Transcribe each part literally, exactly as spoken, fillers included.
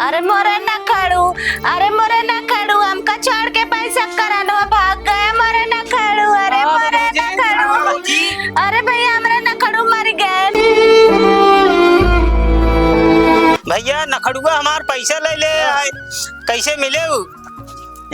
अरे मोरे नखड़ू, अरे मोरे नखड़ू, हमका छोड़ के पैसा करनवा भाग गया मोरे नखड़ू। अरे हाँ, मोरे बाबूजी, नखड़ू, हाँ, बाबूजी। अरे भैया, हमरे नखड़ू मर गए। भैया, नखड़ुआ हमार पैसा ले ले आए, कैसे मिले उ?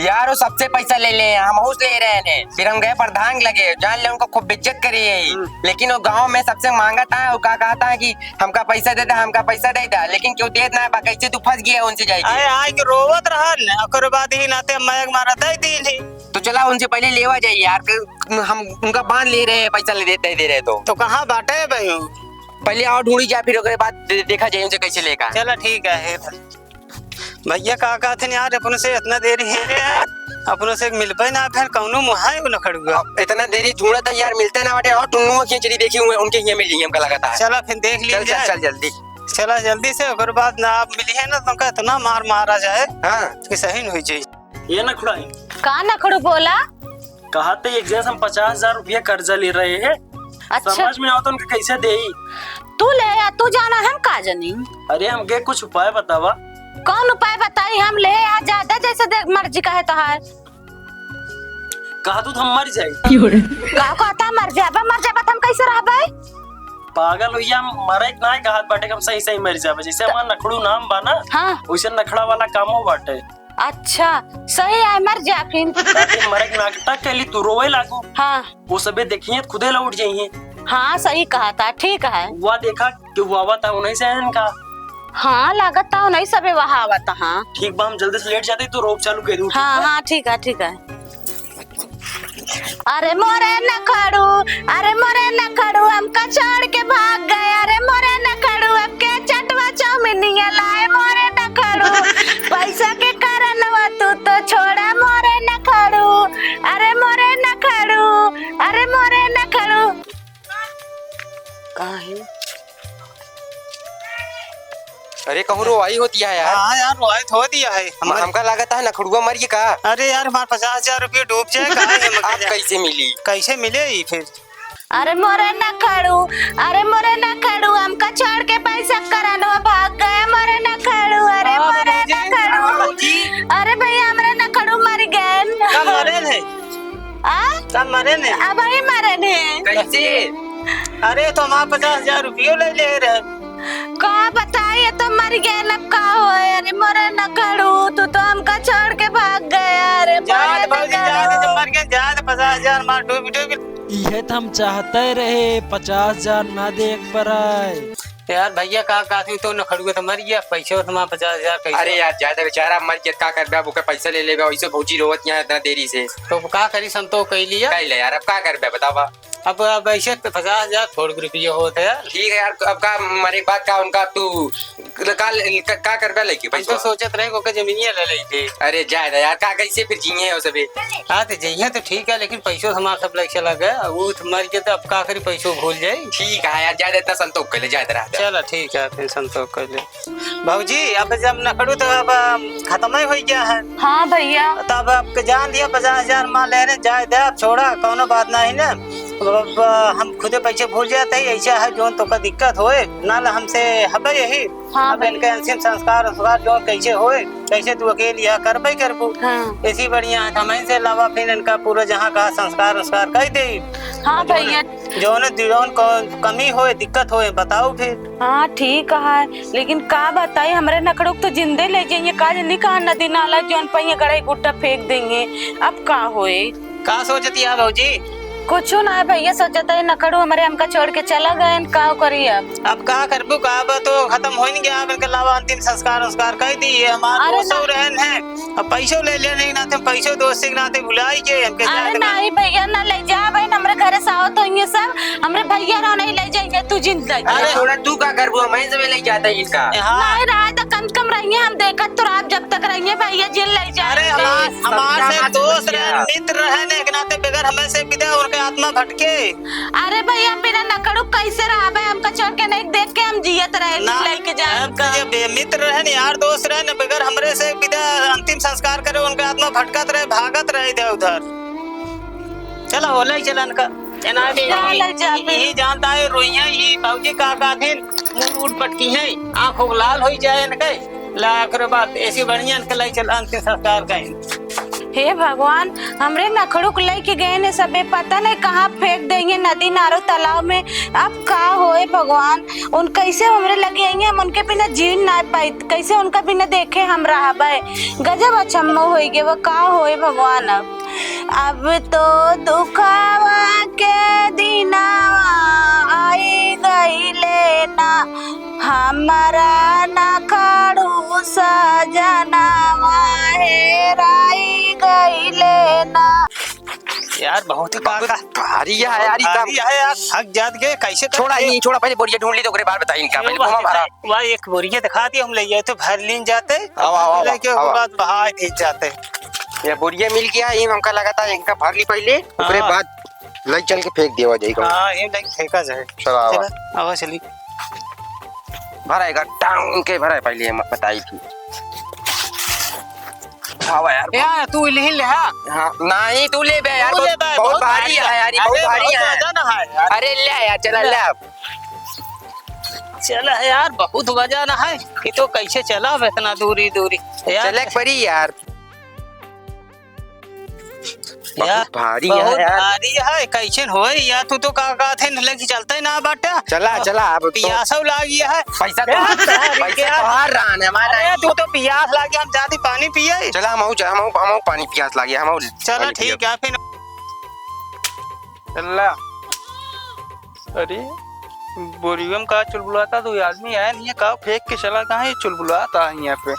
यार, वो सबसे पैसा ले ले, हमहू से ले रहे हैं। फिर हम गए प्रधान लगे, जान ले उनको खूब बेइज्जत करी है। हम्म। लेकिन वो गांव में सबसे मांगा था, वो का कहा था कि हमका पैसा दे दा, हमका पैसा दे दा, लेकिन क्यों देत ना बा, कैसे तू फंस गया उनसे जाके? अरे, आए के रोवत रहन, ओकर बाद ही नाते मयक मारा दे दीन ही। तो चला उनसे पहले लेवा जाए यार, कि हम उनका बांध ले रहे हैं, पैसा ले दे, दे, दे रहे तो। तो कहाँ बाटे भाई? पहले आओ ढूंढी जाए, फिर ओकरे बाद दे-, देखा जाए उनसे कैसे लेगा। चला ठीक है। भैया का कहथिन यार, अपने से इतना देरी है यार, अपने से मिलबे ना, फिर कौनो मुहाई न खड़ुआ। अब इतना देरी ढूंढत है यार, मिलते ना बाटे। और टुन्नुआ खींच रही, देखी हुए उनके हियाँ मिली हमका लगता है। चला फिर देख चल, चल, लीजिए। चल जल्दी। चला जल्दी से, ओकर बाद ना आप मिली है ना, तुमका इतना मार मारा जाए हाँ। कि सही नहीं होई जाए। ये नखड़ाई। का नखड़ू बोला? कहा थे एक जगह से हम पचास हजार रुपया कर्जा ले रहे हैं। अच्छा। समझ में आवत उनके कैसे देई? तू ले या तू जाना, हम का जानी। अरे हमके कुछ उपाय बतावा। कौन उपाय बताई हम? ले या ज्यादा जैसे देख मर्जी कहे तोहार। कहा तू तो हम मर जाई। का कहता मर जाबा, मर जाबा तो हम कैसे रहबे? पागल हुई, हम मरे के ना कहत बाटे, हम सही सही मर जाबे। जैसे हमार नखड़ू नाम बा ना, हाँ। वैसे नखड़ा वाला कामो बाटे। अच्छा, सही है, मर जा फिर। ताकि मरे के नाटक कैली तू रोवे लागू। हाँ। वो सबे देखिए, खुदे लौट जाइए। हाँ, सही कहा था, ठीक है। वा देखा कि वा आवत है, उन्हीं से है इनका। हाँ, लागत था, उन्हीं सबे वहाँ आवत, हाँ। ठीक बा, हम जल्दी से लेट जाते तो रोप चालू कर दूँ। हाँ, हाँ, ठीक है, ठीक है। अरे मोरे नखड़ू, अरे मोरे नखड़ू, हमका छोड़ के भाग गए। अरे मोरे नखड़ू, अब के चटवा चौमिनिया लाए मोरे नखड़ू। पैसा के कारणवा तू तो छोड़ा मोरे नखड़ू। अरे मोरे नखड़ू, अरे मोरे नखड़ू। कहाँ है? अरे कहूँ रोवाई होती है यार। हाँ यार, रोवाई तो होती है। हम, हमका लागत है नखड़ुआ मर गया का? अरे यार, हमार पचास हजार रुपये डूब जाए, कहाँ है मगर आप यार? कैसे मिली? कैसे मिले ही फिर? अरे मोरे नखड़ू, अरे मोरे नखड़ू, हमका छोड़ के पैसा करनवा भाग गया मोरे नखड़ू। अरे हाँ, मोरे बाबूजी, नखड़ू। हाँ, बाबूजी। अरे भैया, हमरे नखड़ू मर गए। कब मरे थे? आ? सब मरे ने? अब ही मरे ने। कैसे? अरे, तो हमार पचास हजार रुपयो ले ले रहे। का बताई, ये तो मर गए, अब का होए? अरे, मोरे नखड़ू, तू तो हमका छोड़ के भाग गया। अरे, जा मोरे दे भौजी, जा दे, नखड़ू। जब मर गए, जा दे, पचास हजार मार डूब, डूब। इहे तो हम चाहते रहे, पचास हजार ना देख पर आए। यार भैया, का कहती तो नखड़ुआ तो मर गया, पैसे तो हमारा पचास हजार कैसे? अरे यार, ज्यादा बेचारा मर गया, का करबे अब, ओकर पैसा ले लेबे, वैसे भौजी रोवत यहाँ इतना देरी से। तो का करी, संतोष कह लिया। कह ले यार, अब का करबे बतावा। अब, अब ऐसे तो पचास हजार थोड़ के रुपये होते हैं। ठीक है यार, अब का मरे के बाद का उनका तू का, का, का करबे लेके हम तो पैसा? सोचत रहे ओकर जमीनिया ले लेते। अरे जाए दे यार, का कैसे फिर जिए हो सबे? हाँ तो जइहे तो ठीक है, लेकिन पैसो हमार सब लग चला गया, वो तो मर गया तो अब का करी, पैसो भूल जाई। ठीक है यार, जाए दे, इतना संतोष कर ले, जाए दे रहा। चला ठीक है, फिर संतोष कर ले। भौजी, अब जब नखड़ू तो अब, अम, खत्म ही हो गया है। हाँ भैया। तब आपके जान दिया, पचास हजार माँ ले रहे, जाए दे, अब छोड़ा, कौनो बात नहीं ना। अब, अब हम खुदे पैसे भूल जाते हैं, ऐसा है जोन तोका दिक्कत होए, ना ला हमसे हबे यही। हाँ अब भैया। इनके अंतिम संस्कार, संस्कार जोन कैसे होए, कैसे तू अकेले यह करबे करबू। हाँ। इसी बढ़िया है, हम इनसे अलावा फिर इनका पूरा जहाँ का संस्कार, संस्कार कर दे। हाँ जोन, भैया। जोन, जोन को कमी होए, दिक्कत होए, बताओ फिर। हाँ, ठीक है, लेकिन का बताई, हमरे नखड़ू के तो जिंदे ले जाइए, का जानी कहाँ नदी नाला जौन पइया गड़े गुट्टा फेंक देंगे, अब का होए? का सोचती है भौजी? कुछ ना है भैया, सोचता है नखड़ू हमरे हमका छोड़ के चला गए, का करी अब? अब का करबू, का अब तो खत्म हो ही गया, अब इनके अलावा अंतिम संस्कार, संस्कार कर दी, ये हमार अरे दोस्त ना। रहन है, अब पैसो ले लेने के नाते, पैसो दोस्ती के नाते भुलाई के हमके अरे जाए के बा। नहीं भैया, ना ले जा भाई, हमरे घरे से आवत होइए सब, हमरे भैया रहो नहीं ले जाइए, तू जिन ले जा। अरे थोड़ा तू का करबू, हम ऐसे में ले जाते हैं इनका। हाँ। नहीं रहा तो कम से कम रहिए, हम देखत तो रहा जब तक रहिए भैया, जिन ले जा। अरे हमार, हमार से दोस्त रहे, मित्र रहे, एक नाते बगैर हमें से विदा उनके आत्मा भटके। अरे भैया, बिना नखड़ू कैसे रहबे? हमका छोड़ के नहीं देख के हम जियत रहे, ना, लेके जाए हम हमका। तुझे बे-, मित्र रहे न, यार दोस्त रहे न, बगैर हमरे से विदा अंतिम संस्कार करे, उनका आत्मा भटकत रहे, भागत रहे इधर उधर। चला, हो ले चलन का। एना बे, चल, यही, चल, यही जानता है, रोइया, ये बाबूजी का काथिन, मुंह उठ पटकी है, आंखों को लाल हो जाए इनके। ला, ओकरे बाद ऐसी बढ़िया इनके लाई चल अंतिम संस्कार कहीं। हे भगवान, हमरे नखड़ू के लइके गए ने सबे, पता नहीं कहाँ फेंक देंगे, नदी नारो तालाब में। अब का होए भगवान, उन कैसे हमरे लगे आएंगे, हम उनके बिना जीन ना पाई, कैसे उनका बिना देखे हम रहबे। गजब अचम्मो होई गे, वो का होए भगवान अब। अब तो दुखावा के दिनावा आई गईले ना, हमरा नखड़ू सजनावा हेराई गईले ना। यार, बहुत ही बहुत काका। भारी है यार, ई भारी सब। है यार, थक जात गए, कैसे कर छोड़ा ले? ही नहीं, छोड़ा, पहले बोरिया ढूंढ ली तो ओकरे बाद बताई इनका, पहले वो घुमा भरा। भाई, वह एक बोरिया दिखा दिया, हम ले जाए तो भर लीन जाते। आवा, आवा, लेके आवा, ओकरे आवा। बाद बहा दे जाते। ये बोरिया मिल गया, ये हमका लगा था, इनका भर ली पहले, ओकरे हाँ। बाद लई चल के फेंक देवा जाई कहूँ। हाँ, ये लई फेंका जाए। चला, आवा। चला, आवा, चली। भराएगा, टांग के भराए, पहले हम बताई थी। आवा यार। यार, तू इलही ले, हाँ। हाँ, नहीं, तू ले बे यार, तू बहुत, ले बे, बहुत बहुत भारी भारी है यार, ये है। बहुत अरे, भारी बहुत है। वजन है यार। अरे, ले यार, चला, ले। ले अब। चला यार, बहुत वजन है। ये तो कैसे चला अब इतना दूरी, दूरी? यार। चले के पड़ी यार। बहुत यार, भारी है बहुत यार। भारी है, कैसन होए यार? तू तो का कहत है, लेके चलते ना बाटा। चला, चला, अब तो पियासो लागी है। पैसा तो, यार, पैसा यार। तोहार रहा ना, हमारा अरे, नहीं। तू तो पियास लागी, हम जाती पानी पिए। चला, हम आऊ, हम आऊ, हम आऊ पानी पियास लागी, हम आऊ चला, पानी पिए। ठीक है, फिर। चला। अरे, बोरियम का चुलबुलाता, दो आदमी आए नहीं है, का फेंक के चला, कहाँ ये चुलबुलाता है यहाँ पे?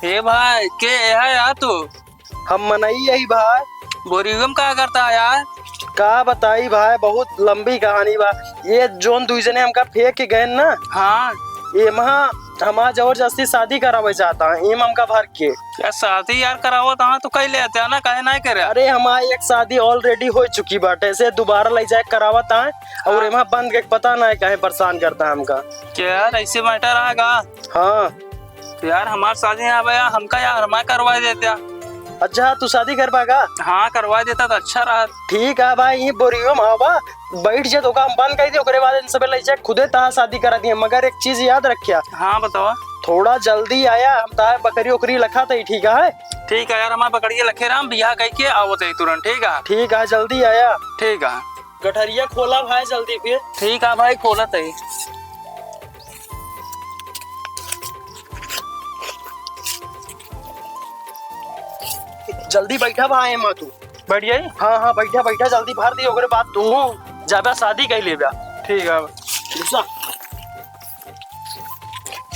हे भाई, के है यार तू? हम मनई यही भाई। बोरियम का करता है यार? का बताई भाई, बहुत लंबी कहानी बा। ये जोन दुई जने हमका फेंक के गए ना, हाँ। एमा हमार जबरदस्ती शादी करावे चाहता है, एम हमका भर के। यार, शादी यार करावत हाँ तो कह लेते ना, काहे नहीं करे? अरे, हमार एक शादी already हो चुकी बाटे, से दोबारा ले जाए करावत हाँ, और हाँ। एमा बंद के पता नहीं काहे परेशान करता है हमका। क्या यार, ऐसे matter आएगा? हाँ। तो यार, हमार शादी ना भया, हमका यार, हमार करवा देते। अच्छा, तू शादी करबा का? हाँ, करवा देता तो अच्छा रहा। ठीक है भाई, ये बोरियो में आवा, बैठ जा, तो काम बंद कर दे, ओकरे बाद इन सबे ले जाए, खुदे तहा शादी करा दिए। मगर एक चीज याद रखिया। हाँ, बतावा। थोड़ा जल्दी आया, हम तहा बकरी ओकरी लखा तई, ठीक है? ठीक है यार, हमार बकरिया लखे राम, बियाह कह के आवत है तुरंत, ठीक है? ठीक है, जल्दी आया। ठीक है। गठरिया खोला भाई जल्दी फिर। ठीक है भाई, खोलत है। जल्दी बैठा भाई, एमा तू। बैठ जाई? हाँ, हाँ, बैठा, बैठा, जल्दी भर दी, ओकरे बाद तू जाबा शादी कह लेबा। ठीक है। घुसा।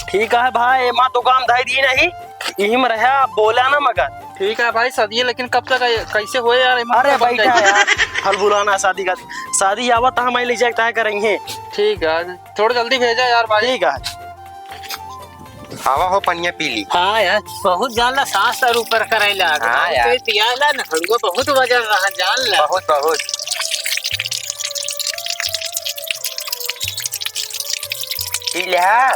ठीक है भाई, एमा तो काम धाई दी नहीं, यही में रहा, बोला ना मगर। ठीक है भाई, शादी है, लेकिन कब तक है, कैसे होए यार, एमा अरे कब बैठा जाई? यार, हल बुलाना शादी का, शादी आवत है, हम ले जाए तय करेंगे। ठीक है, थोड़ा जल्दी भेजा यार भाई। ठीक है। आवा हो, पनिया पी ली। हाँ यार, बहुत जान ला, सांस सर ऊपर करे लाग। हाँ यार। तो पियाला ना, हड़ुआ बहुत वजन रहा, जान ला। बहुत, बहुत। पी ले, हाँ।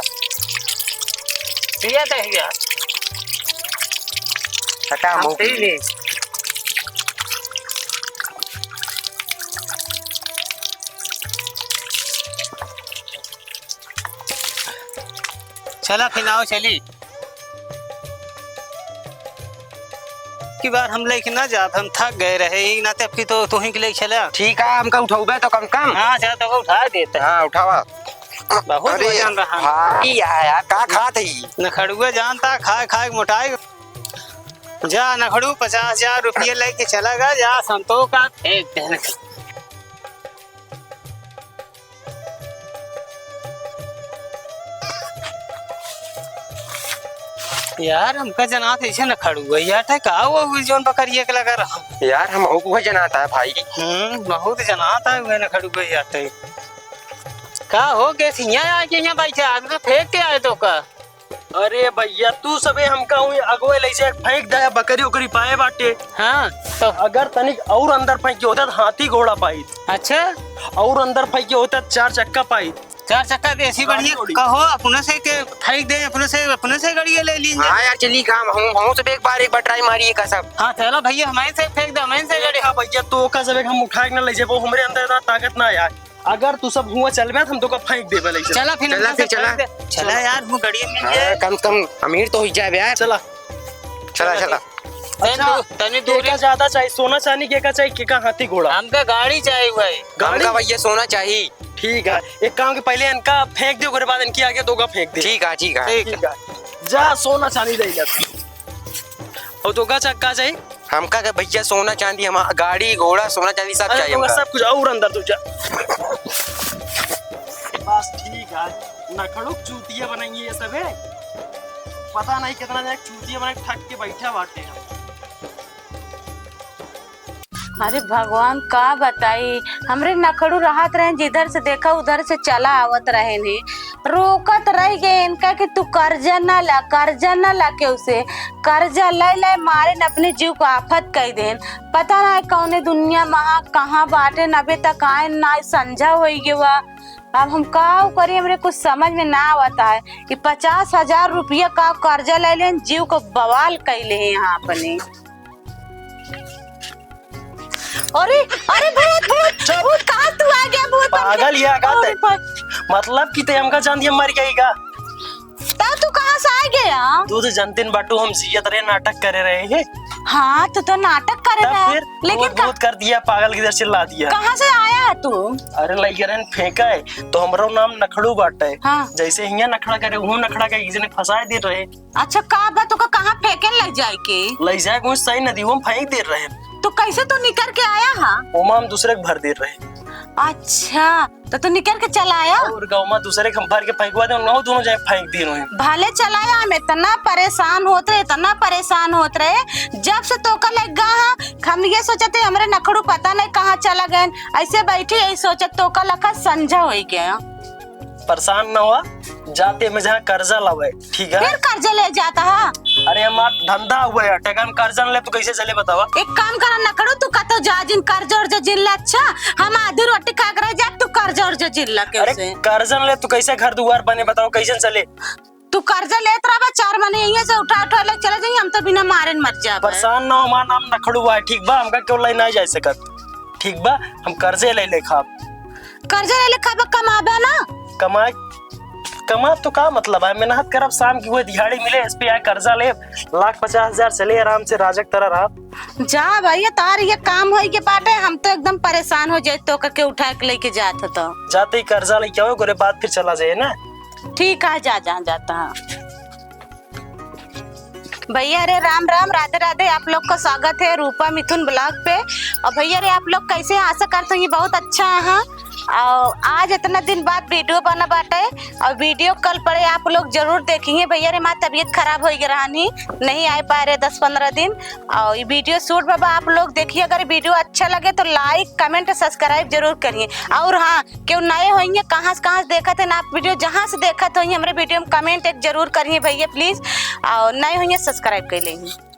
पिया तो है यार। हटा, हम मुंह पी पी। ले। चला फिर आओ चली। की बार हम लेके ना जात, हम थक गए रहे, ई नाते अब की तो तू ही के लेके चला। ठीक है, हमका उठौबे तो कम कम। हाँ, चला तो उठा देते हैं। हाँ, उठावा। बहुत अरे, वजन रहा। भारी है यार, का खात है ई? नखड़ुआ जानता, खाए खाए के मोटाई। जा नखड़ू, पचास हजार रुपये लेके चला गा, जा संतोष का फेंक देना। यार, हमका जनात ऐसे नखड़ुआ यार, ते का वो, वो जोन बकरिया के लगा रहा? यार, हम ओको जनाता है भाई। हम्म, बहुत जनाता है वो नखड़ुआ यार, ते। का हो गए, हियाँ आके हियाँ बैठे, आदमी फेंक के आए तो का? अरे भैया, तू सबे हमका हुई अगवे ले जाए, फेंक दे, बकरी उकरी पाए बाटे। हाँ, तो अगर तनिक और अंदर फेंक के होता, तो हाथी घोड़ा पाई। अच्छा। और अंदर फेंक के होता, चार चक्का पाई। चार चक्का के ऐसी गाड़ी बढ़िया उड़ी। कहो, अपने से के फेंक दे, अपने से, अपने से गाड़ी ले लीन जाए। हाँ यार, चली काम, हम, हम सब एक बार, एक बार try मारिए का सब। हाँ, चलो भैया, हमारे से फेंक दे, हमारे से गाड़ी। हाँ भैया, तो का सब एक हम उठा के ना ले जाए, वो हमरे अंदर इतना ताकत ना यार। अगर तू सब हुआ चलबे, तो हम तोका फेंक देबे लइके। चला फिर, चला हमका फिर, सब चला। फेंक दे। चला यार, हूँ गड़िया मिल हाँ, जाए। कम से कम अमीर तो हो जाए यार। चला। चला, चला। तनी अच्छा, दू-, तनी दूरी। केका ज्यादा चाहिए, सोना चांदी केका चाहिए, केका हाथी घोड़ा? हमका गाड़ी चाहिए भाई। गाड़ी? हमका भैया सोना चाहिए। ठीक है, एक काम के पहले इनका फेंक दे, ओकरे बाद इनकी आगे तोका फेंक दे। ठीक है, ठीक है। ठीक है। जा सोना चांदी दे जा। और तोका चक्का चाहिए? हमका के भैया सोना चांदी, हम गाड़ी घोड़ा सोना चांदी सब अरे चाहिए तोका हमका। सब कुछ और अंदर तू जा। बस ठीक है, नखड़ू चूतिया बनाएंगे ये सब है। पता नहीं कितना जने चूतिया बना के ठग के बैठा बाटे। अरे भगवान का बताई, हमरे नखड़ू रहत रहे, जिधर से देखा उधर से चला आवत रहे ने, रोकत रह गए इनका कि तू कर्जा ना ला, कर्जा ना ला केहू से। कर्जा ले ले मारे न अपने जीव को आफत कई देन। पता ना कौने दुनिया महा कहाँ बाटे न, अबे तक आए ना, संझा होई गवा। अब हम का करी, हमरे कुछ समझ में ना आवत है। ये पचास हजार रुपया का कर्जा ले लेन, जीव को बवाल कैले हैं यहाँ अपने। अरे, अरे भूत, भूत, चुप। भूत, कहाँ तू आ गया भूत बन के? पागल ये का अरे ते? बाप। मतलब कि ते हमका जान दिया मर गई का? तब तू कहाँ से आ गया? तू तो जनतिन बाटू हम जियत रहे, नाटक करे रहे हैं। हाँ, तू तो नाटक करे तब रहा। फिर लेकिन भूत, का-, भूत कर दिया, पागल की तरह चिल्ला दिया। कहाँ से आया है तू? अरे लइकरन फेंका है, तो हमरो नाम नखड़ू बाटे। हाँ। जैसे हियाँ नखड़ा करे, वहूँ नखड़ा करे, किसी ने फंसाए दे रहे। अच्छा, का बा, तोका कहाँ फेंके ले जाए के? ले जाए कोई सही नदीवा में फेंक दे रहे। तो कैसे तू निकर के आया हा? ओमा हम दूसरे के भर दे रहे। अच्छा, तो तू निकर के चला आया? और गाँव में दूसरे के हम भर के फेंकवा दे, उन्हों दोनों जाए फेंक दे रहे। भले चला आया, हम इतना परेशान होत रहे, इतना परेशान होत रहे, जब से तोका लग गा हा, हम ये सोचते हमरे नखड़ू पता नहीं कहाँ चला गए, ऐसे बैठी यही सोचत तोका लखा संझा हो गया। परेशान ना हुआ, जाते में जहाँ कर्जा लावे, ठीक है? फिर कर्जा ले जाता है? अरे हमार धंधा हुआ है, टका में कर्जा न ले तो कैसे चले बतावा? एक काम करा नखड़ू, तू कतो जा जिन कर्जा उर्जा जिन ले, अच्छा? हम आधी रोटी खा के रह जाए, तू कर्जा उर्जा जिन ला के अरे उसे। कर्जा न ले तो कैसे घर दुआर बने बताओ, कैसे चले? तू कर्जा लेत रहबा, चार महीने यहीं से उठा उठा ले चले जाई, हम तो बिना मारे न मर जाबे। परेशान ना हो, हमार नाम नखड़ू बा, ठीक बा? हमका क्यों ले ना जा सकत, ठीक बा? हम कर्जे ले ले खाब। कर्जा ले ले खाबा, कमाबा ना? कमाए, कमाब तो का मतलब है? मेहनत करब, शाम की हुए दिहाड़ी मिले, एस पे आए, कर्जा ले, लाख पचास हजार चले आराम से, राजक तरह रह। जा भैया, तार ये काम होई के बाटे, हम तो एकदम परेशान हो जाए, तो करके उठा के लेके जात हो तो। जाते ही कर्जा लेके आओ, ओकरे बाद फिर चला जाए ना। ठीक है, जा, जा, जाता है। भैया रे राम राम, राधे राधे, आप लोग का स्वागत है रूपा मिथुन vlog पे। और भैया रे आप लोग कैसे हैं? आशा करता हूँ ये बहुत अच्छा है। और आज इतना दिन बाद video बना बाटे और video कल पड़े आप लोग जरूर देखेंगे। भैया रे हमार तबीयत खराब हो गई रहनी, नहीं आ पाए रहे दस पन्द्रह दिन। और ये video shoot बाबा आप लोग देखिए, अगर video अच्छा लगे तो like, comment, subscribe जरूर करिए। और हाँ, केहू नए होइए, कहाँ से, कहाँ से देखत हैं आप video, जहाँ से देखत होइए हमरे video में comment एक जरूर करिए भैया please, और नए होइए subscribe कर लेंगे।